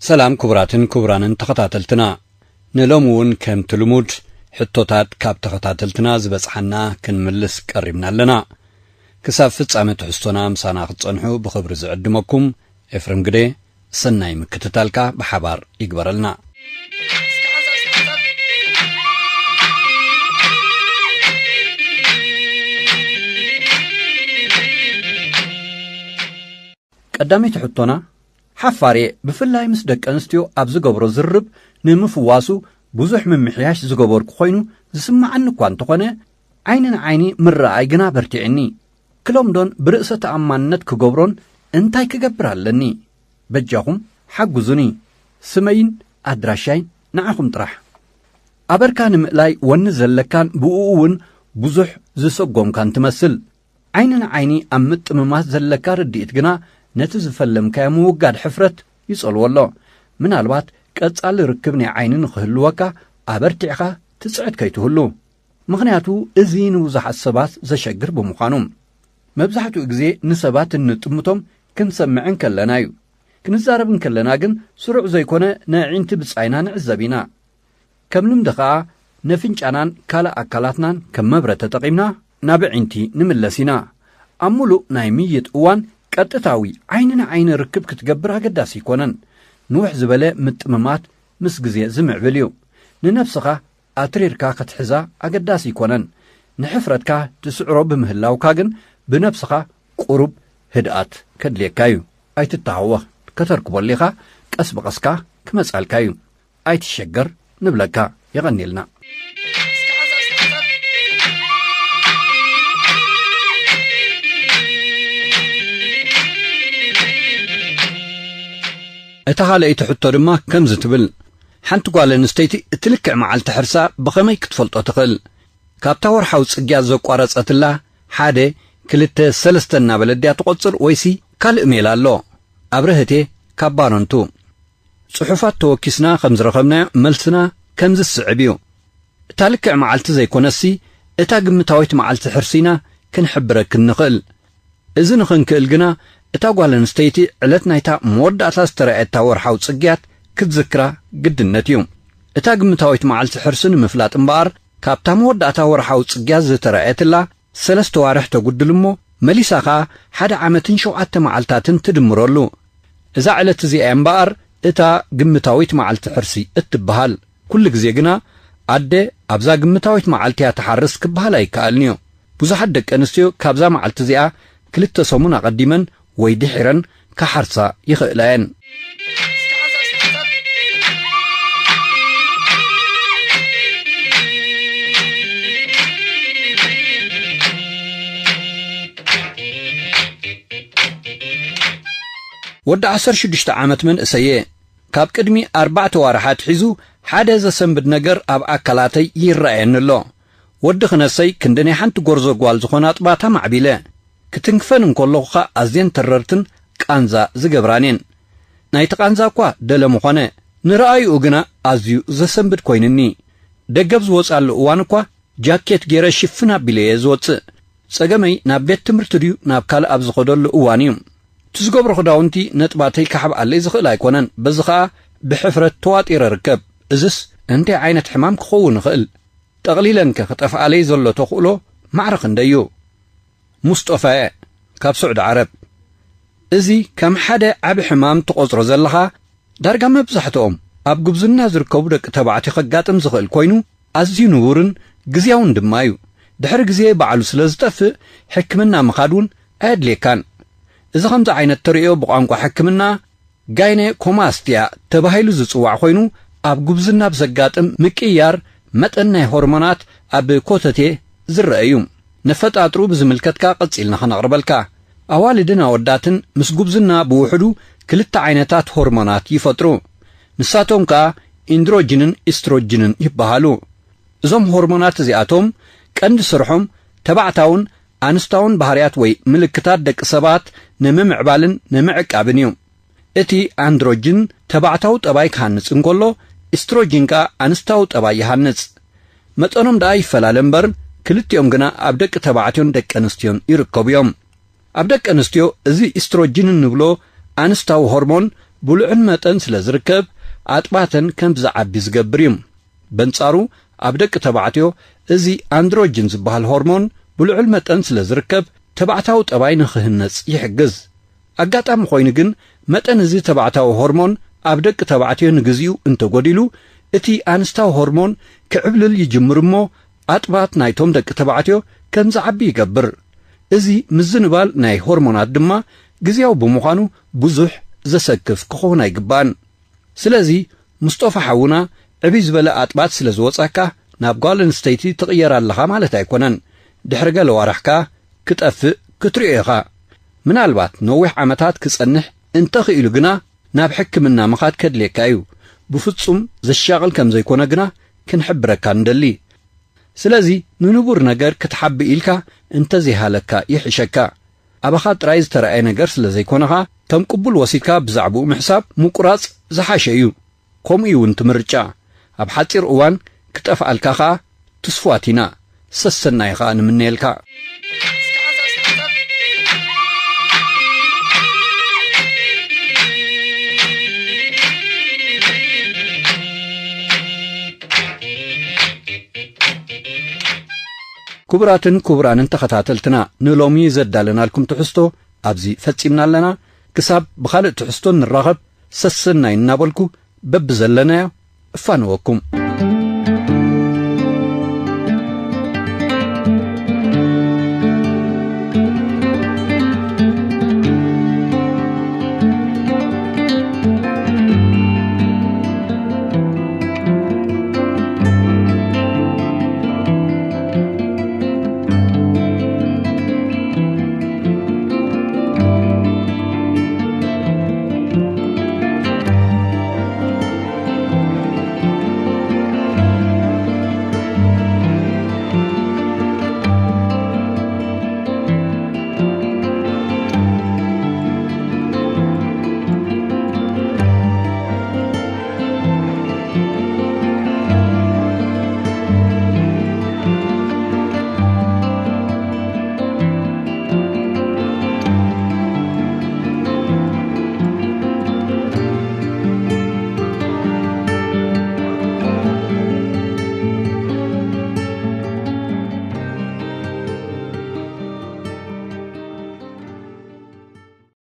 ሰላም ክቡራትን ክቡራንን ተኸታተልትና፣ ንሎሚ እውን ከምቲ ልሙድ ሕቶታት ካብ ተኸታተልትና ዝበጽሓና ክንምልስ ቀሪብና ኣለና። ክሳብ ፍጻመ ትሕዝቶና ምሳና ክትጸንሑ ብኽብሪ ዝዕድመኩም ኤፍሬም ግደ፣ ሰናይ ምክትታልካ ብሓባር ይግበረልና። ቀዳመይቲ ሕቶና፣ ሓፋር እየ፣ ብፍላይ ምስ ደቂ ኣንስትዮ ኣብ ዝገብሮ ዝርርብ ንምፍዋሱ ብዙሕ ምምሕያሽ ዝገበርኩ ኮይኑ ዝስምዓኒ እኳ እንተኾነ፣ ዓይኒ ንዓይኒ ምረኣይ ግና በርቲዕኒ። ክለምዶን ብርእሰ ተኣማንነት ክገብሮን እንታይ ክገብር ኣለኒ? በጃኹም ሓግዙኒ። ስመይን ኣድራሻይን ንዓኹም ጥራሕ። ኣበርካ ንምእላይ ወኒ ዘለካን ብእኡ እውን ብዙሕ ዝሰጎምካን ትመስል። ዓይኒ ንዓይኒ ኣብ ምጥምማት ዘለካ ርድኢት ግና ነቲ ዝፈለምካዮ ምውጋድ ሕፍረት ይጸልዎ ኣሎ። ምናልባት ቀጻሊ ርክብ ናይ ዓይኒ ንኽህልወካ ኣበርቲዕኻ ትጽዕት ከይትህሉ። ምኽንያቱ እዚ ንብዙሓት ሰባት ዘሸግር ብምዃኑ። መብዛሕትኡ ግዜ ንሰባት እንጥምቶም ክንሰምዕ እንከለና እዩ። ክንዛረብ እንከለና ግን ስሩዕ ዘይኮነ ነዒንቲ ብጻይና ንዕዘብ ኢና። ከም ልምዲ ኸኣ ነፍንጫናን ካልእ ኣካላትናን ከም መብረ ተጠቒምና ናብ ኣዒንቲ ንምለስ ኢና። ኣብ ምሉእ ናይ ምይይጥ እዋን ቀጥታዊ ዓይኒ ንዓይኒ ርክብ ክትገብር ኣገዳሲ ኣይኮነን። ንውሕ ዝበለ ምጥምማት ምስ ግዜ ዝምዕብል እዩ። ንነብስኻ ኣትሪርካ ክትሕዛ ኣገዳሲ ኣይኮነን። ንሕፍረትካ ትስዕሮ ብምህላውካ ግን ብነብስኻ ቁሩብ ህድኣት ከድልየካ እዩ። ኣይትተሃወኽ፣ ከተርክቦ ኣሊኻ፣ ቀስ ብቐስካ ክመጻልካ እዩ። ኣይትሸገር ንብለካ። የቐንየልና። እታ ካልኣይቲ ሕቶ ድማ ከምዚ ትብል፣ ሓንቲ ጓል ኣንስተይቲ እቲ ልክዕ መዓልቲ ሕርሳ ብኸመይ ክትፈልጦ ትኽእል? ካብታ ወርሓዊ ጽግያት ዘቋረጸትላ ሓደ፣ ክልተ፣ ሰለስተ እናበለት ድያ ትቖጽር ወይሲ ካልእ ሜላ ኣሎ? ኣብርሀቴ ካብ ባረንቱ። ጽሑፋት ተወኪስና ከም ዝረኸብናዮ መልስና ከምዚ ዝስዕብ እዩ። እታ ልክዕ መዓልቲ ዘይኮነሲ፣ እታ ግምታዊት መዓልቲ ሕርሲ ኢና ክንሕብረክን ንኽእል። እዚ ንኽንክእል ግና፣ እታ ጓል ኣንስተይቲ ዕለት ናይታ መወዳእታ ዝተራእየታ ወርሓዊ ጽግያት ክትዝክራ ግድነት እዩ። እታ ግምታዊት መዓልቲ ሕርሲ ንምፍላጥ እምበኣር፣ ካብታ መወዳእታ ወርሓዊ ጽግያት ዝተራእየትላ ሰለስተ ዋርሕ ተጉድል እሞ፣ መሊሳ ኸኣ ሓደ ዓመትን ሸውዓተ መዓልታትን ትድምረሉ። እዛ ዕለት እዚኣ እያ እምበኣር እታ ግምታዊት መዓልቲ ሕርሲ እትበሃል። ኩሉ ግዜ ግና ኣደ ኣብዛ ግምታዊት መዓልቲ እያ ትሓርስ ክበሃል ኣይከኣልን እዩ። ብዙሓት ደቂ ኣንስትዮ ካብዛ መዓልቲ እዚኣ ክልተ ሰሙን ኣቐዲመን ወይ ድሒረን ክሓርሳ ይኽእላ እየን። ወዲ ዓሰርተ ሽዱሽተ ዓመት መንእሰይ እየ። ካብ ቅድሚ ኣርባዕተ ዋርሓት ሒዙ ሓደ ዘሰንብድ ነገር ኣብ ኣካላተይ ይረኣየኒ ኣሎ። ወዲ ክነሰይ ክንዲ ናይ ሓንቲ ጎርዞ ጓል ዝኾና ኣጥባት ኣማዕቢለ። ክትንክፈን እንከለኹ ኸኣ ኣዝየን ተረርትን ቃንዛ ዝገብራን እየን። ናይቲ ቃንዛ እኳ ደለ ምኾነ፣ ንረኣይኡ ግና ኣዝዩ ዘሰንብድ ኮይንኒ። ደገ ኣብ ዝወጻሉ እዋን እኳ ጃኬት ገይረ ሽፍን ኣቢለ እየ ዝወጽእ። ጸገመይ ናብ ቤት ትምህርቲ ድዩ ናብ ካልእ ኣብ ዝኸደሉ እዋን እዩ። እቲ ዝገብሮ ክዳውንቲ ነጥባተይ ክሓብኣለይ ዝኽእል ኣይኮነን። በዚ ኸኣ ብሕፍረት ተዋጢረ እርከብ። እዝስ እንታይ ዓይነት ሕማም ክኸውን ይኽእል? ጠቕሊለንከ ክጠፍኣለይ ዘሎ ተኽእሎ ማዕረ ክንደይ እዩ? ሙስጦፋ እየ፣ ካብ ስዑዲ ዓረብ። እዚ ከም ሓደ ዓቢ ሕማም ትቖጽሮ ዘለኻ፣ ዳርጋ መብዛሕትኦም ኣብ ጉብዝና ዝርከቡ ደቂ ተባዕትዮ ከጋጥም ዝኽእል ኮይኑ፣ ኣዝዩ ንቡርን ግዝያውን ድማ እዩ። ድሕሪ ግዜ ባዕሉ ስለ ዝጠፍእ፣ ሕክምና ምኻድ እውን ኣየድልየካን። እዚ ከምዚ ዓይነት ተርእዮ ብቋንቋ ሕክምና ጋይነኮማስቲያ ተባሂሉ ዝጽዋዕ ኮይኑ፣ ኣብ ጉብዝና ብዘጋጥም ምቅይያር መጠን ናይ ሆርሞናት ኣብ ኮተቴ ዝረአ እዩ። ነፈጣጥሩ ብዝምልከት ከኣ ቀጺልና ከነቕርበልካ። ኣዋልድን ኣወዳትን ምስ ጉብዝና ብውሕዱ ክልተ ዓይነታት ሆርሞናት ይፈጥሩ። ንሳቶም ከኣ ኢንድሮጅንን ኢስትሮጅንን ይበሃሉ። እዞም ሆርሞናት እዚኣቶም ቀንዲ ስርሖም ተባዕታውን ኣንስታውን ባህርያት ወይ ምልክታት ደቂ ሰባት ንምምዕባልን ንምዕቃብን እዩ። እቲ ኣንድሮጅን ተባዕታዊ ጠባይ ክሃንጽ እንከሎ፣ ኢስትሮጅን ከኣ ኣንስታዊ ጠባይ ይሃንጽ። መጠኖም ደኣ ይፈላለ እምበር፣ ክልቲኦም ግና ኣብ ደቂ ተባዕትዮን ደቂ ኣንስትዮን ይርከቡ እዮም። ኣብ ደቂ ኣንስትዮ እዚ ኢስትሮጅን እንብሎ ኣንስታዊ ሆርሞን ብልዑል መጠን ስለ ዝርከብ ኣጥባተን ከም ዝዓቢ ዝገብር እዩ። በንጻሩ ኣብ ደቂ ተባዕትዮ እዚ ኣንድሮጅን ዝበሃል ሆርሞን ብልዑል መጠን ስለ ዝርከብ ተባዕታዊ ጠባይ ንኽህነጽ ይሕግዝ። ኣጋጣሚ ኮይኑ ግን መጠን እዚ ተባዕታዊ ሆርሞን ኣብ ደቂ ተባዕትዮ ንግዚኡ እንተጎዲሉ እቲ ኣንስታዊ ሆርሞን ክዕብልል ይጅምር እሞ ኣጥባት ናይቶም ደቂ ተባዕትዮ ከም ዝዓቢ ይገብር። እዚ ምዝንባል ናይ ሆርሞናት ድማ ግዝያዊ ብምዃኑ ብዙሕ ዘሰክፍ ክኸውን ኣይግባእን። ስለዚ ሙስጦፋ ሓውና ዕብይ ዝበለ ኣጥባት ስለ ዝወጻካ ናብ ጓል ኣንስተይቲ ትቕየር ኣለኻ ማለት ኣይኮነን። ድሕሪ ገለ ዋርሕ ከኣ ክጠፍእ ክትሪኦ ኢኻ። ምናልባት ነዊሕ ዓመታት ክጸንሕ እንተኽኢሉ ግና ናብ ሕክምና ምኻድ ከድልየካ እዩ። ብፍጹም ዘሻቕል ከም ዘይኮነ ግና ክንሕብረካ ንደሊ። ስለዚ ንንቡር ነገር ክትሓቢ ኢልካ እንተዘይሃለካ ይሕሸካ። ኣባኻ ጥራይ ዝተረኣየ ነገር ስለ ዘይኮነኻ ከም ቅቡል ወሲድካ ብዛዕባኡ ምሕሳብ ምቁራጽ ዝሓሸ እዩ። ከምኡ እውን ትምርጫ ኣብ ሓጺር እዋን ክጠፍኣልካ ኸኣ ትስፉዋት ኢና። ሰሰናይ ኸኣ ንምነየልካ። ክቡራትን ክቡራንን ተኸታተልትና ንሎሚ ዘዳለናልኩም ትሕዝቶ ኣብዚ ፈጺምና ኣለና። ክሳብ ብኻልእ ትሕዝቶ ንራኸብ ሰሰናይ እናበልኩ በብዘለናዮ እፋንወኩም።